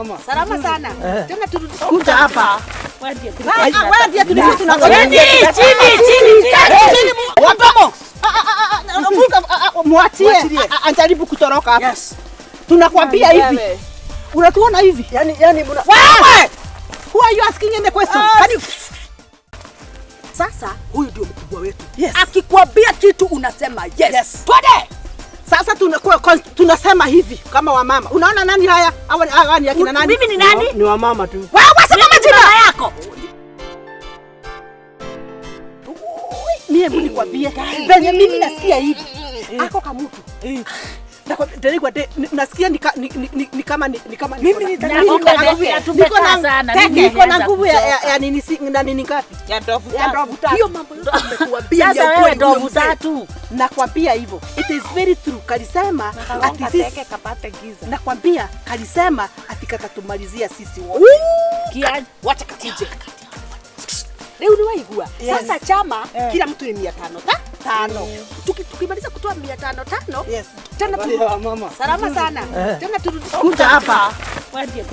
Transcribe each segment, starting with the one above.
mama. Salama sana. Tena turudi Kuja hapa. Wewe ndiye Wewe ndiye tulikuwa tunangoja. Chini, chini, chini, chini. Wapamo. Mwachie ajaribu kutoroka hapa. Yes. Tunakwambia hivi. Unatuona hivi? Yaani mna Wewe! Who are you asking any question? Can you Sasa huyu ndio mkubwa wetu. Yes. Akikwambia kitu unasema yes. Yes. Twende. Sasa tunasema hivi kama wamama. Unaona nani haya? Hawa ni akina nani? Mimi ni nani? Ni wamama tu. Wewe sema majina. Mama yako. Mimi hebu nikwambie venye mimi nasikia hivi. Ako kamutu. Nasikia ni kama ni kama Mimi niko na niko na nguvu ya nini na nini ngapi? Ya ndovu Ya ndovu tatu. Hiyo mambo yote nimekuambia ni Sasa ya wewe ukweli huyo ndovu mzee. tatu. Nakwambia hivyo. It is very true. Kalisema ati sisi kapate giza. nakwambia kalisema ati katatumalizia sisi wote. Kia Wacha kakuje. Leo ni waigua. Sasa chama kila mtu ni 500 ta? Tano. Tukimaliza kutoa 500 tano. Yes. Tena Habari ya mama. Salama sana. Tena turudi Kuja hapa. Wewe ndiye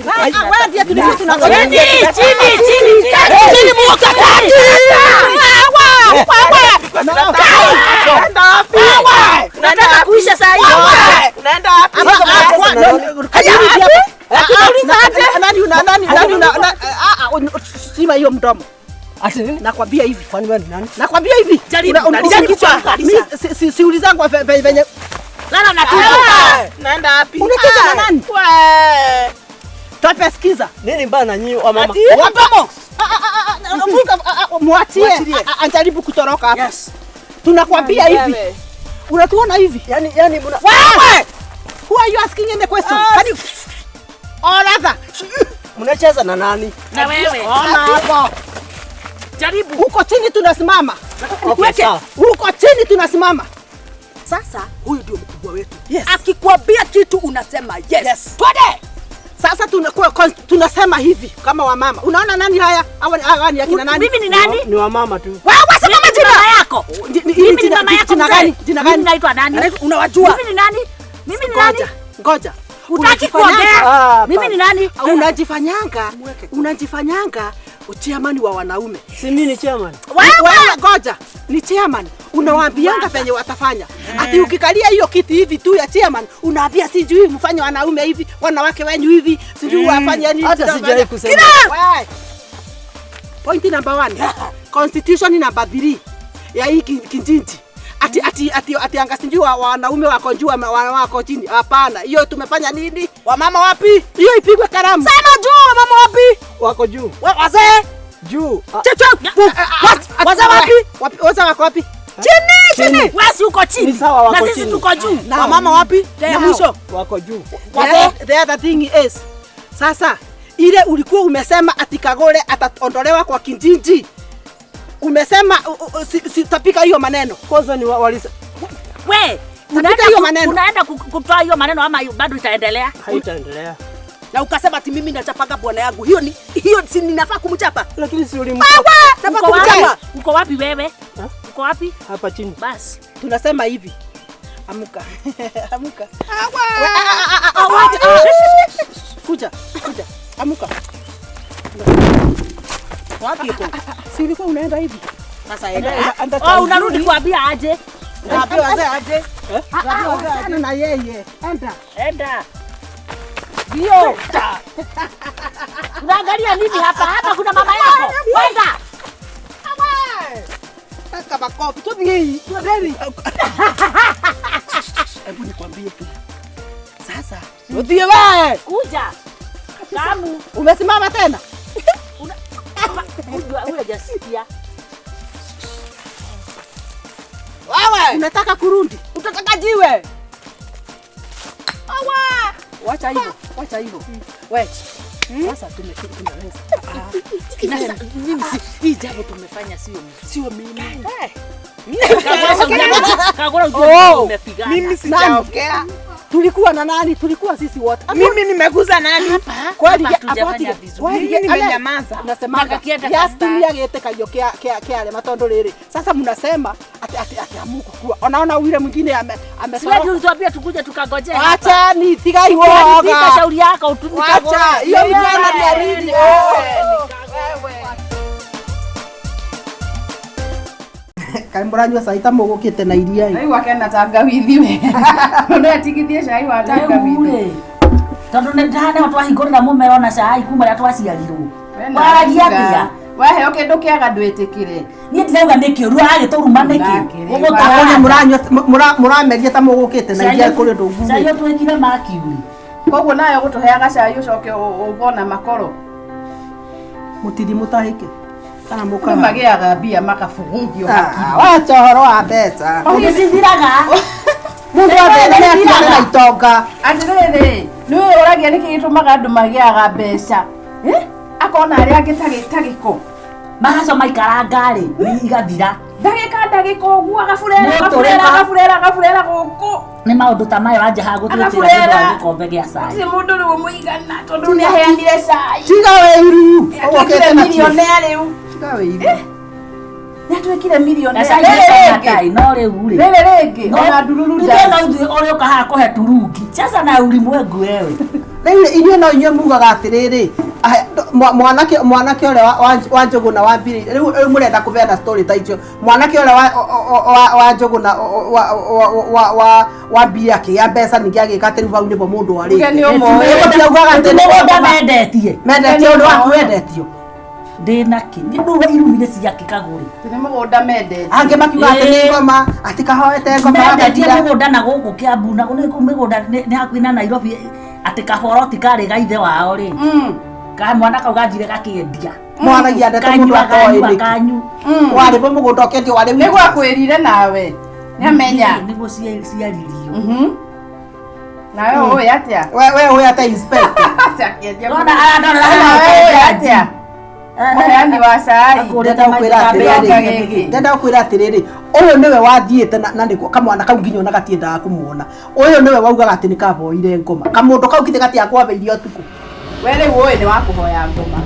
Wewe ndiye tulikuwa tunangoja. Chini, chini, chini, chini. Unaenda wapi? Unataka kuisha saa hii. Unaenda wapi? Nani nani nani sima hiyo mdomo. Ati nini? Nakwambia hivi. Kwani wewe ni nani? Nakwambia hivi. Jaribu, jaribu Mimi siulizangu venye Lala na tumbo. Unaenda wapi? unacheza na nani? Tope sikiza. Nini mbaya na nyinyi wamama? Wapamo. Mwachie ajaribu kutoroka hapa. Yes. Tunakwambia hivi. Unatuona hivi? Yaani mna Wewe! Who are you asking any question? Can you or other? mnacheza na nani? Na wewe. Ona hapo. Jaribu. Huko chini tunasimama. Okay, sawa. Huko chini tunasimama. Sasa huyu ndio mkubwa wetu. Yes. Akikwambia kitu unasema yes. Yes. Twende. Sasa tunasema hivi kama wamama. Unaona nani haya? Hawa ni akina nani? Mimi ni nani? Ni wamama tu. Wewe sema majina. Mama yako. Mimi ni mama yako. Jina gani? Jina Mimi gani? naitwa nani? Unawajua. Mimi ni nani? Mimi ni nani? Ngoja. Ngoja. Hutaki Unajifanyanga- kuongea? Ah, Mimi ni nani? Unajifanyanga, unajifanyanga chairman wa wanaume. Si mimi ni chairman. Wewe ngoja, ni chairman. Unawaambianga venye watafanya. Ati ukikalia hiyo kiti hivi tu ya chairman, unaambia sijui mfanye wanaume hivi, wanawake wenyu hivi, sijui wafanye nini. Hata sijawahi kusema. Kila! Point number 1. Constitution number 3 ya hii kijiji. Ati ati ati ati anga sijui wanaume wako juu wako chini. Hapana, hiyo tumefanya nini? Wamama wapi? Hiyo ipigwe karamu. Sema juu wamama wapi? Wako juu. Wazee. Juu. Wazee wapi? Wazee wako wapi? Chini, chini. Wewe si uko chini. Ni sawa wako Na sisi chini. tuko juu. Now. Wamama wapi? Ya mwisho. Wako juu. The other thing is, sasa ile ulikuwa umesema ati Kagore ataondolewa kwa kijiji. Umesema sitapika hiyo maneno. Kwanza ni walisa We, Tapika hiyo maneno. Unaenda kutoa hiyo maneno ama bado itaendelea? Haitaendelea. Na ukasema ati mimi nachapanga bwana yangu. Hiyo ni hiyo si ninafaa kumchapa? Lakini si ulimpa Nafaa Uko wapi? kumchapa. Uko wapi wewe? Uko wapi? hapa chini. Basi. Tunasema hivi. Amuka. Amuka. Kuja, kuja. Amuka. Wapi uko? Si ulikuwa unaenda hivi? Sasa enda. Oh, unarudi kuambia aje? Wapi wazee aje? Wapi na yeye. Enda. Enda. Ndio. Unaangalia nini hapa? Hapa kuna mama yako. Enda. Kaka makofi. Tupi. Tupi. Hebu nikwambie. Sasa. Udhie wewe. Kuja. Kamu. Umesimama tena? Huyu hajasikia. Wewe. Unataka kurudi? Utataka jiwe. Wacha hivyo. Wacha hivyo. Wewe. Sasa tumeweza. Sasa mimi hii jambo tumefanya sio Sio mimi. Kagora ujue umepigana. Mimi sijaongea. Tulikuwa na nani? Tulikuwa sisi wote. Mimi nimeguza nani? Kweli hatujafanya vizuri. Mimi nimenyamaza. Nasemaga Makakienda yatumia gĩtĩkagio kĩa kĩa kĩa arĩa tondũ rĩrĩ sasa mnasema ati ati ati amuko kuwa onaona yule mwingine ame Siwe amesoroka. tulituambia tukuje tukangojea hapa. Acha ni tigai Tukiharibika woga. shauri yako Acha hiyo mjana ni aridi. Kaĩ mũranyua cai ta mũgũkĩte na iria ĩ. Rĩu akena tangawithi we. Mũndũ atigithie cai wa tangawithi. Tondũ nĩ ndahana twahingũrĩra mũmero na cai kuma rĩrĩa twaciarirwo. Waragia atĩa? Waheo kĩndũ kĩega ndwĩtĩkĩre. Niĩ ndirauga nĩ kĩũru aragĩtũruma nĩkĩ? Ndakĩrĩ. Ũguo mũranyua mũrameria ta mũgũkĩte na iria kũrĩ ũndũ Cai ngugĩte. ũtwĩkire mercury. Koguo nawe ũgũtũheaga cai ũcoke ũgona makoro. Mũtithi mũtahĩke kana Kũrĩ mũkaha. magĩaga mbia makabugungio hakiri. Wacha ũhoro wa mbeca. Nĩcithiraga. Mũndũ wa mbeca nĩ atigane na itonga. Atĩrĩrĩ, nĩũĩ ũragia nĩkĩ gĩtũmaga andũ magĩaga mbeca? Eh? Akona arĩa angĩ ta gĩko. Mahaco maikaranga rĩ igathira. Ndagĩka ndagĩka ũguo agaburera Nĩ agaburera ũtũrĩka. agaburera agaburera gũkũ. Nĩ maũndũ ta maya wanja haha gũtwĩkĩra Agaburera. thutha wa gĩkombe gĩa cai. Gũtirĩ mũndũ rĩu ũmũigana tondũ nĩ aheanire cai. Tiga wĩiru. Nĩatuĩkire milionea rĩu. Tiga wĩiru. Nĩatuĩkire milionea. Na cai Rĩrĩ nĩ rĩngĩ. cai no rĩu rĩ. Rĩrĩ rĩngĩ No, ona ndururu ithuĩ no ithuĩ ũrĩa ũka haha kũhe turungi. Sasa na ulimwengu wewe. Rĩu inyuĩ no inyuĩ mugaga atĩrĩrĩ mwanake mwanake ũrĩa wa Njũgũna wa mbiri rĩu rĩu mũrenda kũbeana story ta icio mwanake ũrĩa wa Njũgũna wa wa mbiri akĩgĩa mbeca ningĩ agĩka atĩ rĩu hau nĩbo mũndũ Uge arĩte. nĩ ũmũĩ. Mũtiraugaga atĩ nĩ Mũgũnda mendetie. mendetio ũndũ waku wendetio. Ndĩ nakĩ? Nĩ ndũĩ irumi nĩ ciake kagũrĩ. Nĩ mũgũnda mendete. Angĩ makiuga atĩ nĩ ngoma atĩ kahoete ngoma Mendetie gagathira. mũgũnda na gũkũ Kĩambu na nĩ kũu mĩgũnda nĩ hakuhĩ na Nairobi atĩ kahoroti karĩ ga ithe wao rĩ. Ka mwana kau ganjire gakĩendia. Mwaragia ndeto mũndũ Kanyua atoĩ kanyua nĩkĩ. kanyu. Warĩ bo mũgũnda ũkĩendio warĩ Nĩguo akwĩrire nawe. Nĩamenya. Nĩguo ciaririo. Nawe ũĩ atĩa? We ũĩ atĩa inspector? Ndona arandorera Nawe ũĩ atĩa? Mũheani wa cai. Akũrĩte maitho gĩkĩ. Ndenda gũkwĩra atĩrĩrĩ ũyũ nĩwe wathiĩte na nĩkuo kamwana kau nginya ona gatiendaga kũmuona ũyũ nĩwe waugaga atĩ nĩ kaboire ngoma kamũndũ kau githĩ gatiakwambĩirie ũtukũ. We rĩu ũĩ nĩ wa kũhoya ngoma.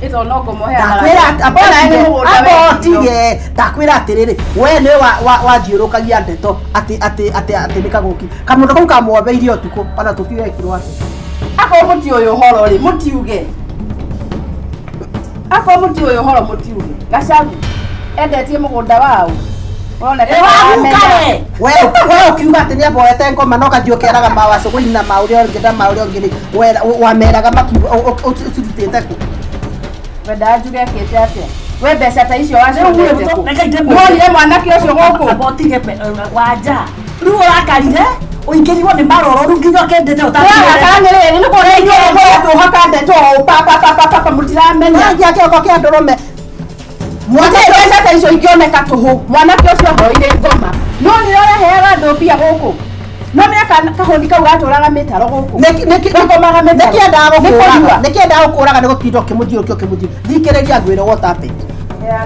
Ĩto no ngoma ũheanaga. Ndakwĩra Ona nĩ mũgũnda wendirio. abotige ndakwĩra atĩrĩrĩ we nĩwe wathiũrũkagia ndeto atĩ atĩ atĩ atĩ nĩ kagũki kamũndũ kau kamwambĩirie ũtukũ ona tũtiwekirwo atĩ. Akorwo mũtiũĩ ũhoro rĩ mũtiuge. Akorwo mũtiũĩ ũhoro mũtiuge. Gacau endetie mũgũnda wao. Ũroneka Wahukare. We ũkiuga atĩ nĩ aboete ngoma no kathiĩ ũkeraga mawacũgũi na maũrĩa ũngĩ na maũrĩa ũngĩ rĩ wameraga makiuga ũcirutĩte kũ. Wendaga njuge ekĩte atĩa? We mbeca ta icio waciendete kũ? Reke ndĩmwĩre. Wonire mwanake ũcio gũkũ? Abotige wanja. Rĩu ũrakarire ũingĩrirwo nĩ maroro rĩu nginya ũkendete Ũrakara nĩ rĩrĩ nĩ kuona inyuĩ mũratũhaka ndeto o pa pa pa pa pa pa mũtiramenya. Mwanake kĩoko kĩa ndũrũme. Mwanake mbeca ta icio ingĩoneka tũhũ. Mwanake ũcio ahoire ngoma. No nĩ ũraheaga andũ mbia gũkũ. No mĩaka kahũni kau gatũraga mĩtaro gũkũ. Gakomaga mĩtaro. Nĩkĩendaga Nĩ gũkũraga kũnyua. nĩkĩendaga gũkũraga nĩ gũtinda ũkĩmũthiũrũkia ũkĩmũthiũrũkia thikĩrĩria ngwĩre what happened.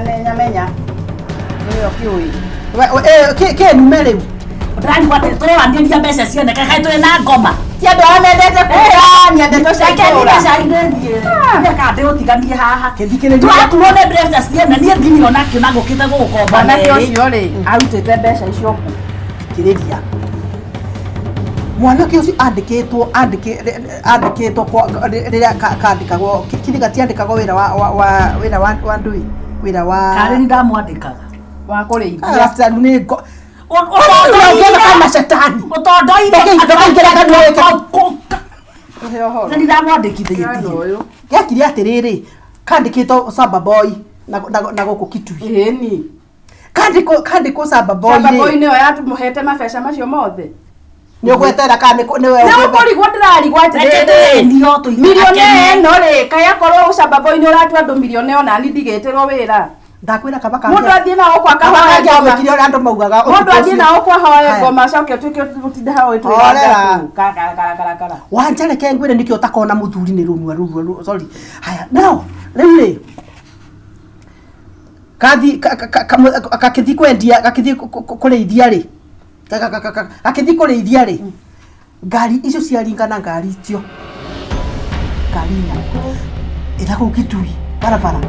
Menya menya. Nĩwe ũkĩũĩ. Kĩnume rĩu. Ndĩrarigwo atĩ tũroranĩria mbeca cioneka kaĩ tũrĩ na ngoma. Ti andũ arĩa mendete kũheania ndeto cia Reke itũũra. niĩ cai ndĩthiĩ. Reka ndĩũtiganie haha. Kĩthikĩrĩria. Tũraturwo nĩ mbeca ciene niĩ ndirĩ onakĩo na ngũkĩte gũgũkomba Mwanake merĩ. ũcio rĩ arutĩte mbeca icio kũ? Thikĩrĩria. Mwanake ũcio andĩkĩtwo andĩkĩtwo rĩrĩa kandĩkagwo kiri gatiandĩkagwo wĩra wa wĩra wa ndui wĩra wa Karĩ nĩ ndamwandĩkaga. Wa kũrĩithia. Rasta nĩ ngo Ũtondoire kama shetani. Ũtondoire Ndũkaingĩra kanua wĩke. Tũhe ũhoro. Na nĩ ndamwandĩkithĩtie. Ũyũ. Gekire atĩrĩrĩ kandĩkĩtwo Samba Boy na gũkũ Kitui. Ĩni. Kandĩkwo Samba Boy Samba Boy rĩ nĩyo yatũmũhete mabeca macio mothe. nĩ ũgweterera kana nĩwe Nĩ ũkũrigwo ndĩrarigwo Reke atĩrĩrĩ. tũendio tũikare Milionea ĩno rĩ kaĩ akorwo Samba Boy nĩ ũratua andũ milionea ona niĩ ndigĩtĩrwo wĩra. Ndakwĩra kaba Mũndũ athiĩ na gũkũ akahoe ngoma. kangĩamwĩkire ũrĩa andũ maugaga Mũndũ athiĩ na gũkũ ahoe Haya. ngoma acoke ũtuĩke ũtinde hau Horera. ũtwĩra kara. Wanja reke ngwĩre nĩkĩo ũtakona mũthuri nĩ rũnua rũnua sorry haya now rĩu rĩ kathi gakĩthi kwendia gakĩthi kũrĩithia rĩ gakĩthi kũrĩithia rĩ Ngari icio ciaringana ngari icio. Ngari inya. Ĩtagwo Kitui barabara.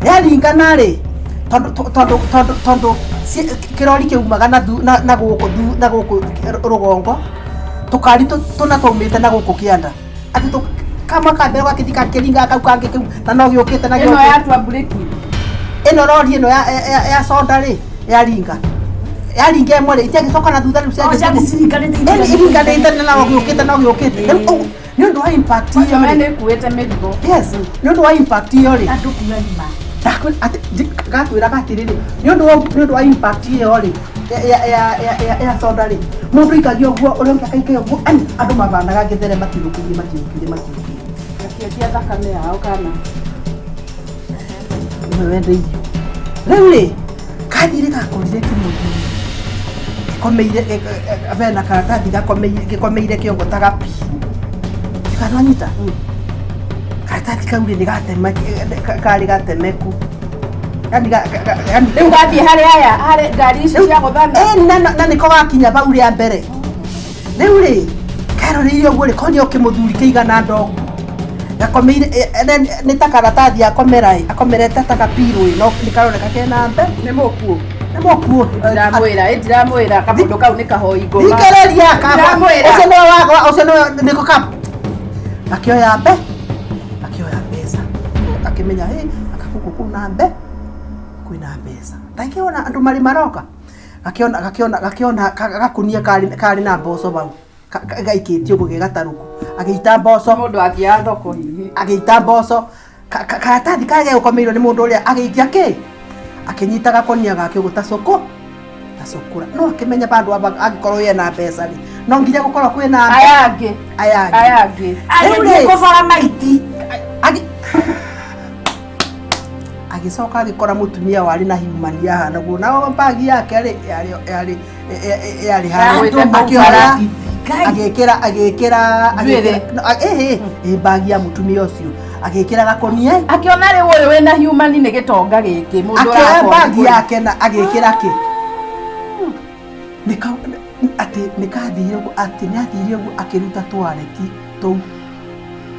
Yaringana rĩ tondu tondu tondu tondu kĩrori kĩumaga na na gũkũ na gũkũ rũgongo tũkari tũna twaumĩte na gũkũ kĩanda atĩ kamwe ka mbere gakĩthi gakĩringa kau kangĩ kĩu na no gĩũkĩte na ĩno gĩũkĩte yatua breki ĩno rori ĩno ya soda rĩ yaringa yaringa ĩmwe rĩ itiagĩcoka na thutha rĩu ciaciringanĩte iringanĩte na no gĩũkĩte no gĩũkĩte rĩu ũguo nĩ ũndũ wa impact ĩyo we rĩ nĩ ĩkuĩte mĩrigo. Yes, nĩ ũndũ wa impact ĩyo rĩ andũ kuaima gakwĩraga atĩrĩrĩ nĩ ũndũ wa impact ĩyo rĩ ya soda rĩ mũndũ aikagia ũguo ũrĩa ũngĩ akaikagia ũguo ani andũ mabanaga gĩthere matiũkĩrie matiũkĩrie matiũkĩrie Gakĩendia thakame yao kana nĩwe wendeirio rĩu rĩ kathire gakorire kĩmũthuri gĩkomeire bena karatathi gĩkomeire kĩongo ta gapi kanwanyita karatathi kau rĩ nĩ gateme karĩ gatemeku yani rĩu gathiĩ harĩ aya harĩ ngari ici cia gũthana na nĩko gakinya bau rĩa mbere rĩu rĩ keroreire ũguo rĩ konio kĩmũthuri kĩigana ndogu gakomeire nĩ ta karatathi akomera ĩ akomerete ta gapirũ ĩ no nĩ karoneka kena mbe nĩ mũkuũ nĩ mũkuũ ndiramwĩra ĩ ndiramwĩra kamũndũ kau nĩ kahoi ngoma thikĩrĩria Ndiramwĩra. ũcio nĩwe wagwa ũcio nĩwe nĩko ka akĩoya mbe akĩoya mbeca akĩmenya hĩ akagũkũ kũu na mbe kwĩna mbeca ndakĩona andũ marĩ maroka gakĩona gakĩona gakĩona gakunia karĩ na mboco bau gaikĩtio ũguo ge gatarũku agĩita mboco mũndũ athiaga thoko hihi agĩita mboco karatathi karĩa gegũkomeirwo nĩ mũndũ ũrĩa agĩikia kĩ akĩnyita gakonia gake ũguo ta cũkũ ta cũkũra no akĩmenya bandũ aba angĩkorwo yena mbeca rĩ no nginya gũkorwo kwĩna aya angĩ aya angĩ aya angĩ agĩthiĩ kũbora maiti agĩcoka agĩkora mũtumia warĩ na human yahana guo na bagi yake rĩ yarĩ yarĩ harĩa akĩoya agĩkĩra agĩkĩra agĩkĩra bagi ya mũtumia ũcio agĩkĩra gakonia akĩona rĩu ũyũ wĩna human nĩ gĩtonga gĩkĩ mũndũ akĩoya bagi yake na agĩkĩra kĩ atĩ nĩkathire ũguo atĩ nĩathire ũguo akĩruta twareti tũu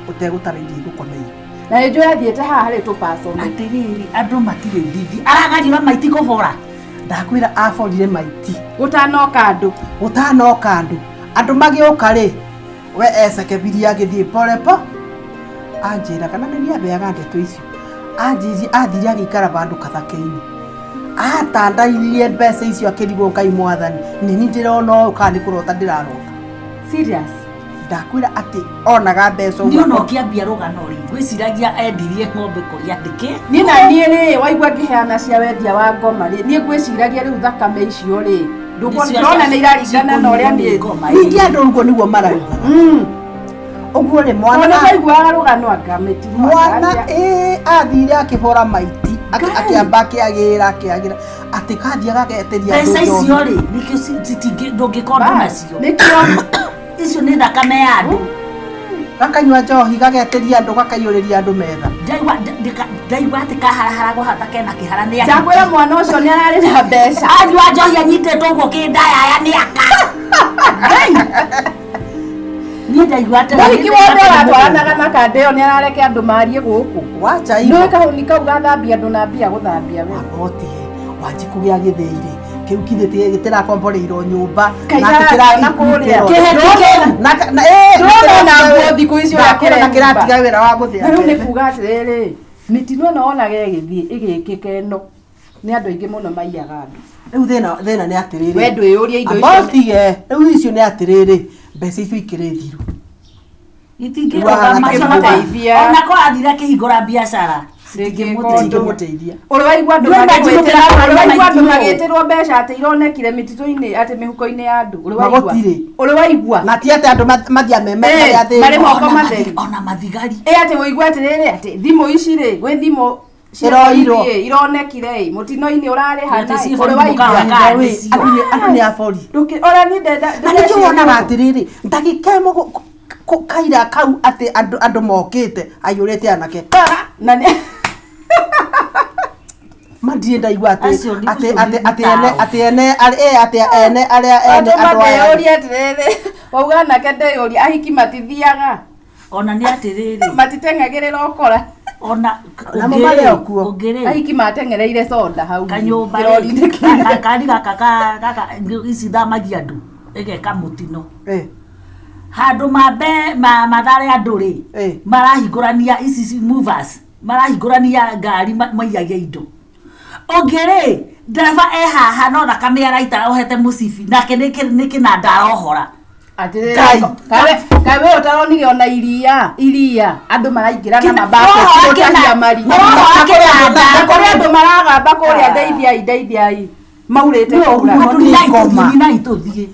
ũtegũtarĩirie igũkomeire na nĩ njũĩ athiĩte haha harĩ tũpaco atĩrĩrĩ andũ matirĩ thithi aragarira maiti kũbora ndakwĩra aborire maiti gũtanoka andũ gũtanoka andũ andũ magĩũka rĩ we ecekebirie agĩthiĩ porepo anjĩra kana nĩ niĩ abeaga ndeto icio anjĩrie athire agĩikara bandũ kathake-inĩ atandairie mbeca icio akĩrigwo Ngai mwathani nĩ niĩ ndĩrona ũũ kana nĩ kũrota ndĩrarota serious ndakwĩra atĩ onaga mbeca niĩ ona ũkĩambia rũgano rĩ ngwĩciragia endirie ng'ombe kũrĩ andĩke niĩ na niĩ rĩ waigua ngĩheana cia wendia wa ngoma rĩ niĩ ngwĩciragia rĩu thakame icio rĩ ndũkona nĩ iraringana na ũrĩa niĩ ningĩ andũ ũguo nĩguo marauga ũguo rĩ mwana tondũ twaiguaga rũgano anga mĩtino mwana ĩ athire akĩbora maiti akĩamba akĩagĩra akĩagĩra atĩ kathiĩ agageteria mbeca icio rĩ nĩkĩo ndũngĩkorwo nacio nĩkĩo icio nĩ thakame ya andũ gakanyua njohi gageteria andũ gakaiyũrĩria andũ metha ndaigua atĩ kaharaharagwo hata kena kĩhara nĩ ndakwĩra mwana ũcio nĩ ararĩ na mbeca anyua njohi anyitĩtwo ũguo kĩndayaya nĩ aka Ngai niĩ ndaigua atĩ mũhiki wothe ũratwaranaga na kanda ĩyo nĩ arareke andũ marie gũkũ wacha nĩũĩ kahũni kau gathambia andũ na mbia gũthambia we wabotie wanjiku gĩa gĩthĩi-rĩ kĩu kithĩ gĩtĩrakomboreirwo nyũmba na kĩratiga wĩra wa gũthĩa rĩu nĩ kuga atĩrĩrĩ mĩtino ĩno wonaga ĩgĩthiĩ ĩgĩkĩka ĩno nĩ andũ aingĩ mũno maiyaga andũ rĩu thĩna nĩ atĩrĩrĩ we ndwĩyũrie indo icio abotige rĩu icio nĩ atĩrĩrĩ mbeca icio ikĩrĩ thiru itingĩrũgama ona ko athire akĩhingũra biacara citingĩmũteithia ũrĩ waigua andũ magĩtĩrwo mbeca atĩ ironekire mĩtitũ-inĩ atĩ mĩhuko-inĩ ya andũ ũrĩ waigua na ti atĩ andũ mathia marĩ moko matheri ona mathigari ĩ atĩ ũigua atĩrĩrĩ atĩ thimũ ici rĩ gwĩ thimũ iroirwo ironekire ĩ mũtino-inĩ ũrarĩ hana ũrĩ waigua andũ nĩ abori ona niĩ ndenda na nĩkĩo wonaga atĩrĩrĩ ndagĩka ĩmwe kaira kau atĩ andũ mokĩte aiyũrĩte anake na nĩ mandirĩ ndaigua atĩ atĩ atĩ atĩ ene atĩ ene arĩa ene andũ aya atĩrĩrĩ Wauga anake ndeyũria ahiki matithiaga Ona nĩ atĩrĩrĩ. Matiteng'agĩrĩra ũkora. Ona Namo marĩ o kuo. Ũngĩrĩ Ahiki mateng'ereire soda hau kanyũmba kĩrori-inĩ kĩnene. Kari gaka gaka ici thamagia andũ ĩgeka mũtino. Handũ mambe mathare andũ rĩ, marahingũrania ici movers, marahingũrania ngari maiyagia indo. Ũngĩ rĩ, ndereba e haha no thakame araita ohete mũcibi nake nĩ kĩnanda arohora. Atĩrĩrĩ, Ngai. kaĩ we ũtaronire ona iria iria andũ maraingĩra na Kĩna- mabaketi Ũrohora gũtahia kĩna- marima. ũrohora kĩnanda. Na kũrĩ andũ maragamba kũrĩa, ndeithiai, ndeithiai, maurĩte kura. Andũ nĩ ngoma. Ninai tũthiĩ.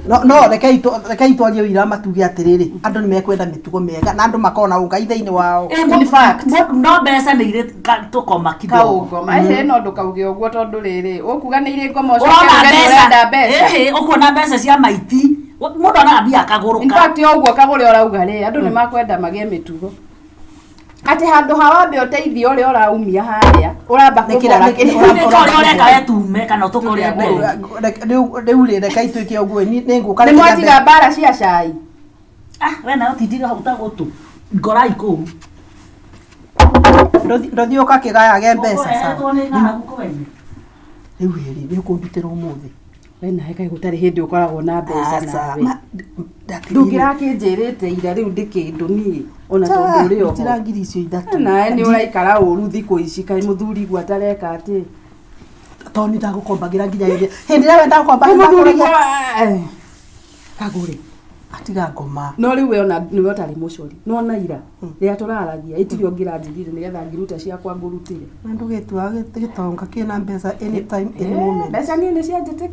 No rekei twarie ũira matuge atĩrĩrĩ, andũ nĩ mekwenda mĩtugo mĩega na andũ makorwo na ũngai thĩinĩ wao. In fact. No mbeca nĩ irĩ tũkoma kidogo. Kaũngoma ĩhĩ, no ndũkauge ũguo tondũ rĩrĩ ũkuga nĩ irĩ ngoma ũcoke Ũrona uge nĩ ũrenda mbeca mbeca. ĩhĩ, ũkuona mbeca cia maiti, mũndũ onaga mbia In akagũrũka. fact, o ũguo kagũre ũrauga rĩ, andũ nĩ makwenda magĩe mĩtugo atĩ handũ ha wambe ũteithio ũrĩa ũraumia harĩa ũramba kũbora kĩrĩa. Nĩ ta ũrĩa ũreka we tume kana ũtũka ũrĩa mbere. Rĩu rĩ, rekei twĩke ũguo, nĩ ngũka. Nĩ mwatiga mbara cia cai. Ah, we nayo tindire hau ta gũtũ ngorai kũu. Ndũthiĩ ũgakĩgayage mbeca sawa. Ũkoretwo nĩ ng'aragu kwene. Rĩu ĩrĩ nĩ ũkũndutĩra ũmũthĩ. We nawe kaĩ gũtarĩ hĩndĩ ũkoragwo na mbeca? Aca, Nawe ndatigire. Ndũngĩrakĩnjĩrĩte ira rĩu ndĩ kĩndũ niĩ ona tondũ ũrĩ oho. Ndutĩra ngiri icio ithatũ. Nawe nĩ ũraikara ũru thikũ ici, kaĩ mũthuri guo atareka atĩ? Tondũ nĩ ndagũkombagĩra nginya hĩndĩ ĩrĩa we ndagũkomba. Mũthuri guo kagũre. Atiga ngoma. No rĩu we ona nĩwe ũtarĩ mũcori nĩwona ira rĩrĩa tũraragia ĩtirĩ ũngĩranjĩrire nĩgetha ngiruta ciakwa ngũrutĩre. Na ndũgĩtuaga gĩtonga kĩna mbeca anytime, any moment. Mbeca niĩ nĩ cianjĩtĩkĩra.